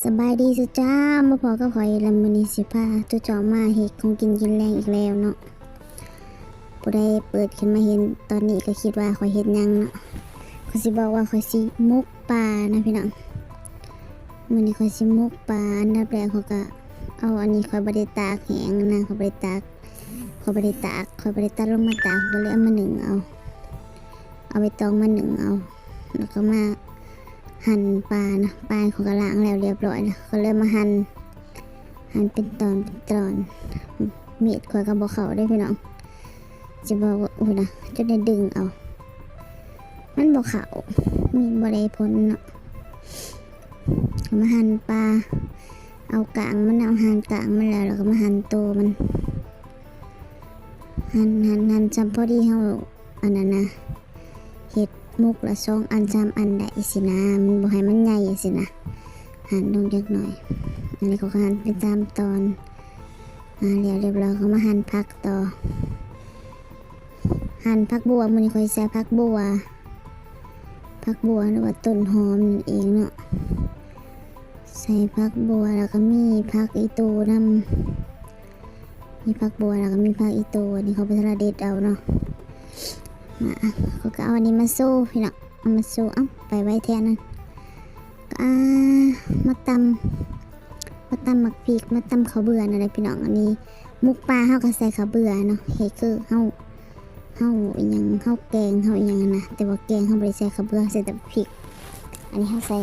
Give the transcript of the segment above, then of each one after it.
ສະບາຍດີສູ່ເຈົ້າ, ມາພໍ້ກັບຂ້ອຍອີກແລ້ວ. ມື້ນີ້ຊິພາສູ່ເຈົ້າມາເຮັດຂອງກິນກິນແລງອີກແລ້ວເນາະ. ຜູ້ໃດເປີດຂຶ້ນມາເຫັນຕອນນີ້ກໍຄິດວ່າຂ້ອຍເຮັດຫຍັງເນາະ. ຂ້ອຍຊິບອກວ່າຂ້ອຍຊິໝົກປານະພີ່ນ້ອງ. ມື້ນີ້ຂ້ອຍຊິໝົກປາ. ອັນດັບແລກຂ້ອຍກໍເອົາ ອັນນີ້ຂ້ອຍບໍ່ໄດ້ຕາກແຫ້ງນະ, ຂ້ອຍບໍ່ໄດ້ຕາກ ຂ້ອຍບໍ່ໄດ້ຕາກ ຂ້ອຍບໍ່ໄດ້ຕັດລົງມາຕາກ, ຂ້ອຍກໍເລີຍເອົາມາໜຶ້ງເອົາ ເອົາໃບຕອງມາໜຶ້ງເອົາ. ແລ້ວກໍມາ หั่ນປານະ, ປາຂ້ອຍກໍລ້າງແລ້ວລຽບຮ້ອຍແລ້ວ, ກໍເລີ່ມມາຫັ່ນ ຫັ່ນເປັນຕອນເປັນຕອນ. ມີດຂ້ອຍກໍບໍ່ເຂົ້າເດ້ພີ່ນ້ອງ, ຈະບອກວ່າ ໂອ້ຍນະ ຈົນໄດ້ດຶງເອົາ, ມັນບໍ່ເຂົ້າ, ມີດບໍ່ໄດ້ຜົນເນາະ. ກໍມາຫັ່ນປາ, ເອົາກ້າງມັນ, ເອົາຫາງກ້າງມັນແລ້ວ ແລ້ວກໍມາຫັ່ນໂຕມັນ, ຫັ່ນ ຫັ່ນ ຫັ່ນຊ່ຳພໍດີເຮົາ ອັນນັ້ນນະ ເຮັດໝົກລະສອງອັນສາມອັນໄດ້ຊີ້ນະ, ມັນບໍ່ໃຫ້ມັນໃຫຍ່ຊີ້ນະ, ຫັ່ນລົງຈັກໜ້ອຍ. ອັນນີ້ຂ້ອຍກໍຫັ່ນເປັນສາມຕອນ. ອາ ແລ້ວລຽບຮ້ອຍ ກໍມາຫັ່ນຜັກຕໍ່, ຫັ່ນຜັກບົ່ວ. ມື້ນີ້ຂ້ອຍໃສ່ຜັກບົ່ວ, ຜັກບົ່ວ ຫຼືວ່າຕົ້ນຫອມນັ້ນເອງເນາະ. ໃສ່ຜັກບົ່ວ ແລ້ວກໍມີຜັກອີ່ຕູນຳ, ມີຜັກບົ່ວ ແລ້ວກໍມີຜັກອີ່ຕູ. ອັນນີ້ຂ້ອຍບໍ່ທັນໄດ້ເດັດເອົາເນາະ. ມາ ຂ້ອຍກໍເອົາອັນນີ້ມາໂຊພີ່ນ້ອງ, ເອົາມາໂຊ. ເອົ້າ ໄປໄວແທ້ນັ້ນ. ກໍ ອາ ມາຕຳ ມາຕຳໝາກພິກ, ມາຕຳເຂົ້າເບືອນັ້ນແຫຼະພີ່ນ້ອງ. ອັນນີ້ໝົກປາເຮົາກໍໃສ່ເຂົ້າເບືອເນາະ, ເຮັດຄືເຮົາ ເຮົາອີ່ຫຍັງ ເຮົາແກງ ເຮົາອີ່ຫຍັງຫັ້ນນະ, ແຕ່ວ່າແກງເຮົາບໍ່ໄດ້ໃສ່ເຂົ້າເບືອ, ໃສ່ແຕ່ໝາກພິກ. ອັນນີ້ເຮົາໃສ່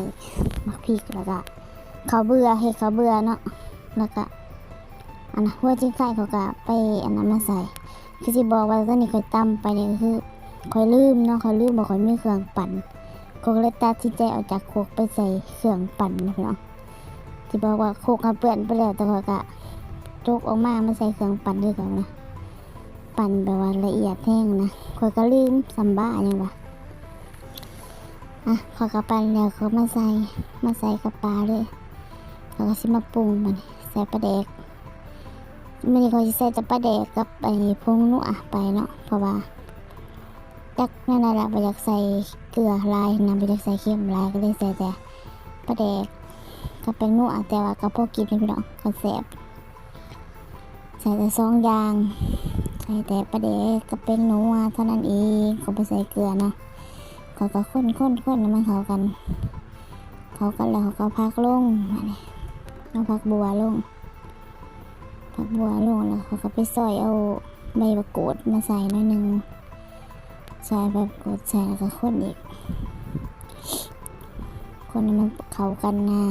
ໝາກພິກ ແລ້ວກະເຂົ້າເບືອ, ເຮັດເຂົ້າເບືອເນາະ. ແລ້ວກະ ອັນນະ ຫົວຈິງໄຄຂ້ອຍກະໄປ ອັນນັ້ນມາໃສ່. ຄືຊິບອກວ່າຕອນນີ້ຂ້ອຍຕຳໄປນີ້ ກໍຄືຂ້ອຍລືມເນາະ, ຂ້ອຍລືມວ່າຂ້ອຍມີເຄື່ອງປັ່ນ, ຂ້ອຍກໍເລີຍຕັດສິນໃຈເອົາຈາກຄົກໄປໃສ່ເຄື່ອງປັ່ນນະພີ່ນ້ອງ. ຊິບອກວ່າຄົກຫັ້ນເປື້ອນໄປແລ້ວ, ແຕ່ຂ້ອຍກະຈົກອອກມາ ມາໃສ່ເຄື່ອງປັ່ນຄືເກົ່ານະ. ປັ່ນແບບວ່າລະອຽດແຮງນະ, ຂ້ອຍກໍລືມ ສ່ຳບ້າຫຍັງວະ. ອ່ະ ຂ້ອຍກໍປັ່ນແລ້ວ ຂ້ອຍມາໃສ່ ມາໃສ່ກັບປາເລີຍ. ຂ້ອຍກໍຊິມາປຸງບາດນີ້ ໃສ່ປາແດກ. ມື້ນີ້ຂ້ອຍຊິໃສ່ແຕ່ປາແດກກັບໄອ້ຜົງນົວໄປເນາະ, ເພາະວ່າຈັກແນວໃດລະ ບໍ່ຢາກໃສ່ເກືອຫຼາຍນະ, ບໍ່ຢາກໃສ່ເຄັມຫຼາຍ, ກໍເລີຍໃສ່ແຕ່ປາແດກກັບແປ້ງນົວ. ແຕ່ວ່າກໍພໍກິນຢູ່ພີ່ນ້ອງ, ກໍແຊບ. ໃສ່ແຕ່ສອງຢ່າງ, ໃສ່ແຕ່ປາແດກກັບແປ້ງນົວເທົ່ານັ້ນເອງ, ຂ້ອຍບໍ່ໃສ່ເກືອເນາະ. ຂ້ອຍກໍຄົນໆໆໃຫ້ມັນເຂົ້າກັນ, ເຂົ້າກັນແລ້ວຂ້ອຍກໍເອົາຜັກລົງ, ເອົາຜັກບົ່ວລົງ, ຜັກບົ່ວລົງແລ້ວຂ້ອຍກໍໄປຊອຍເອົາໃບບັກກູດມາໃສ່ໜ້ອຍໜຶ່ງ, ຊອຍໃບບັກກູດໃສ່ແລ້ວກໍຄົນອີກ, ຄົນໃຫ້ມັນເຂົ້າກັນນະ.